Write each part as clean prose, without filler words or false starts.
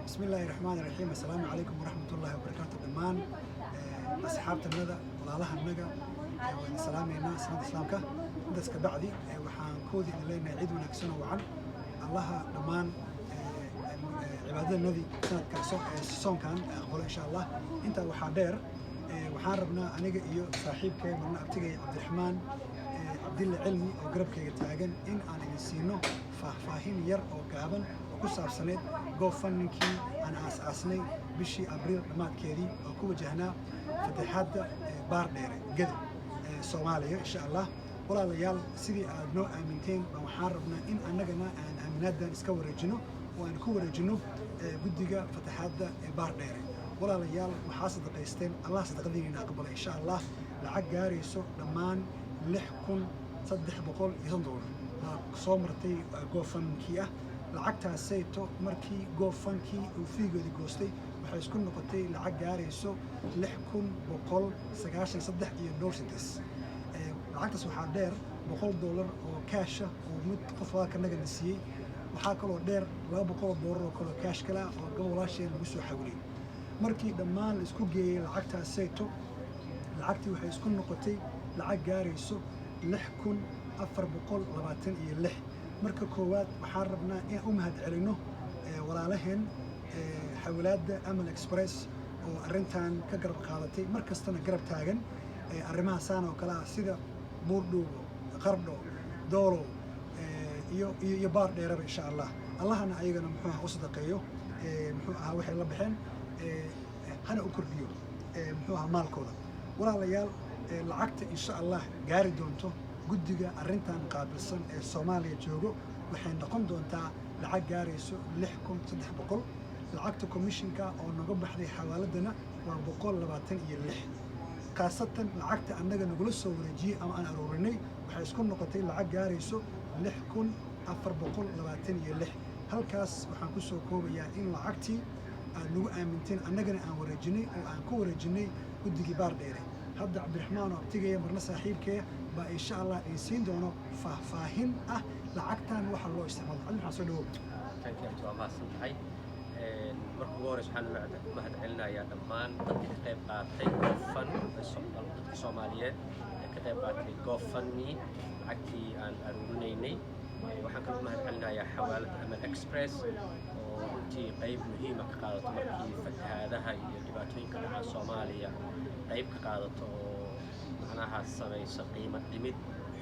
Bismi illaahi raxmaani raxiim. Assalaamu calaykum waraxmatullaahi wabarakaatu. Dhammaan asxaabtanada, walaalahanaga, waan salaamaynaa sanada islaamka. Intaas ka bacdi, waxaan kooda idin leenahay ciid wanaagsan oo wacan. Allaha dhammaan cibaadadanadii sanadkan soonkan aqbalo, insha Allah. Intaa waxaa dheer, waxaan rabnaa aniga iyo saaxiibkay, marna abtigay, Cabdiraxmaan Cabdille Cilmi oo garabkayga taagan, in aan idin siino faahfaahin yar oo gaaban oo ku saabsaneyd GoFundMe-kii aan aas-aasnay bishii Abriil dhammaadkeedii oo ku wajahnaa fatahaadda Baardheere, Gedo, Soomaaliya, insha Allah. Walaalayaal, sidii aad noo aaminteen baan waxaan rabnaa in annagana aan aaminaaddan iska wareejino oo aan ku wareejino guddiga fatahaadda ee Baardheere. Walaalayaal, waxaa sadaqaysteen, Allah sadaqadiina aqbala, insha Allah. Lacag gaarayso dhammaan $6,350 baa soo martay GoFundMe-kii ah. Lacagtaasayto markii GoFundMe-kii uu fee-goodii goostay, waxay isku noqotay lacag gaarayso 6,193 iyo dhowr cents. Lacagtaas waxaa dheer $100 oo cash ah oo mid qof walaalkanaga na siiyey. Waxaa kaloo dheer $200 oo kaloo cash kale ah oo gabal walaasheen lagu soo xawilay. Markii dhammaan la isku geeyey lacagtaasayto, lacagtii waxay isku noqotay lacag gaarayso 6,426. Marka koowaad, waxaan rabnaa inaan u mahad celinno walaalaheen xawilaadda Amal Express oo arrintan ka garab qaadatay, mar kastana garab taagan arrimaha saan oo kale ah, sida Buurdhuubo, Qardho, Doolow iyo Baar Dheeraba, insha Allah. Allahana ayagana muxuu aha u sadaqeeyo, muxuu ahaa waxay la baxeen hana u kordhiyo, muxuu ahaa, maalkooda. Walaalayaal, lacagta insha Allah gaari doonto guddiga arrintan qaabilsan ee Soomaaliya joogo waxay noqon doontaa lacag gaarayso 6,300. Lacagta commission-ka oo naga baxday xawaaladana waa 126. Khaasatan lacagta annaga nagula soo wareejiyey ama aan aruurinay waxay isku noqotay lacag gaarayso 6,426. Halkaas waxaan ku soo koobayaa in lacagtii aad nagu aaminteen annagana aan wareejinay oo aan ku wareejinay guddigii Baardheere. Hadda Cabdiraxmaan oo abtigaya, marna saaxiibkeeya, baa insha Allah idin siin doono faahfaahin ah lacagtan waxa loo isticmaalo. Cabdiraxmaan, soo dhawow. Thank you, waa mahadsan tahay. Marka ugu horeysa, waxaan mahad celinayaa dhammaan dadkii ka qayb qaatay GoFund, dadkii Soomaaliyeed ee ka qayb qaatay GoFundMe lacagtii aan aruurinaynay. Waxaan kaloo mahad celinayaa xawaalada Amal Express oo runtii qayb muhiima ka qaadato markii fatahaadaha iyo dhibaatooyinka dhaca Soomaaliya, qayb ka qaadato oo macnaha samayso qiimo dhimid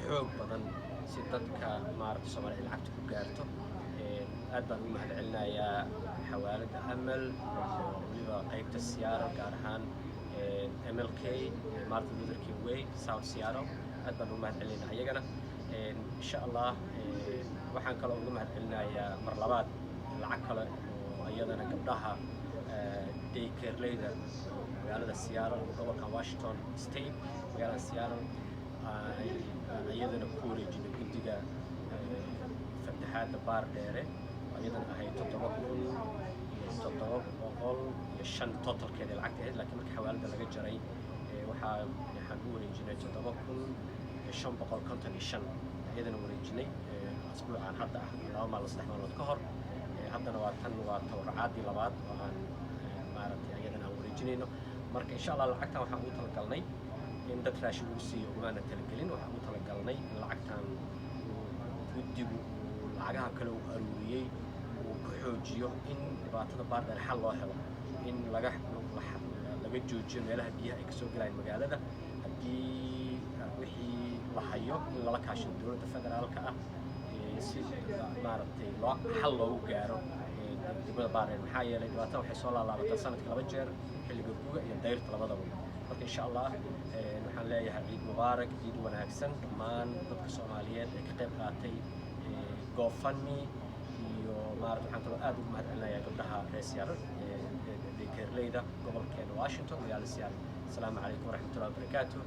xoog badan si dadka maaragta Soomaaliya lacagta ku gaarto. Aad baan ugu mahad celinayaa xawaalada Amal iyo weliba qaybta Seattle, gaar ahaan MLK, Martin Luther King Way, South Seattle. Aad baan ugu mahad celinaynaa ayagana, insha Allah. Waxaan kaloo uga mahad celinayaa mar labaad lacag kale oo iyadana gabdhaha daycareleyda magaalada Seattle, gobolka Washington State, magaalada Seattle, aan iyadana ku wareejinay guddiga fatahaadda Baar Dheere, oo iyadana ahayd 7,705 totalkeeda lacagta ahayd. Laakiin markii xawaalada laga jaray, waxaan u wareejinay 7,555, iyadana wareejinay asbuucan hadda ah, 2 maalmood, 3 maalmood ka hor. Haddana waa tan, waa tabarucaadii labaad oo aan maaragtay iyadana aan wareejinayno. Marka insha Allah lacagtan waxaan ugu talagalnay in dad raashin lagu siiyo ugumaana talagelin. Waxaan ugu talagalnay in lacagtan guddigu uu lacagaha kale uu aruuriyey uu ku xoojiyo in dhibaatada Baardheer xal loo helo, in laga joojiyo meelaha biyaha ay kasoo galayaan magaalada, haddii wixii la hayo in lala kaashado dowladda federaalka ah, si maaragtay loo xal loogu gaaro degmada Baardheer. Maxaa yeelay, dhibaatada waxay soo laalaabataa sanadka laba jeer, xilliga guga iyo dayrta labadaba. Marka insha Allah waxaan leeyahay ciid mubaarak, ciid wanaagsan dhammaan dadka Soomaaliyeed ee ka qayb qaatay GoFundMe. Iyo maarata waxaan kaloo aad ugu mahad celinayaa gabdhaha reer Seattle ee daycareleyda gobolkeena Washington, magaalada Seattle. Asalaamu calaykum waraxmatullahi wabarakaatu.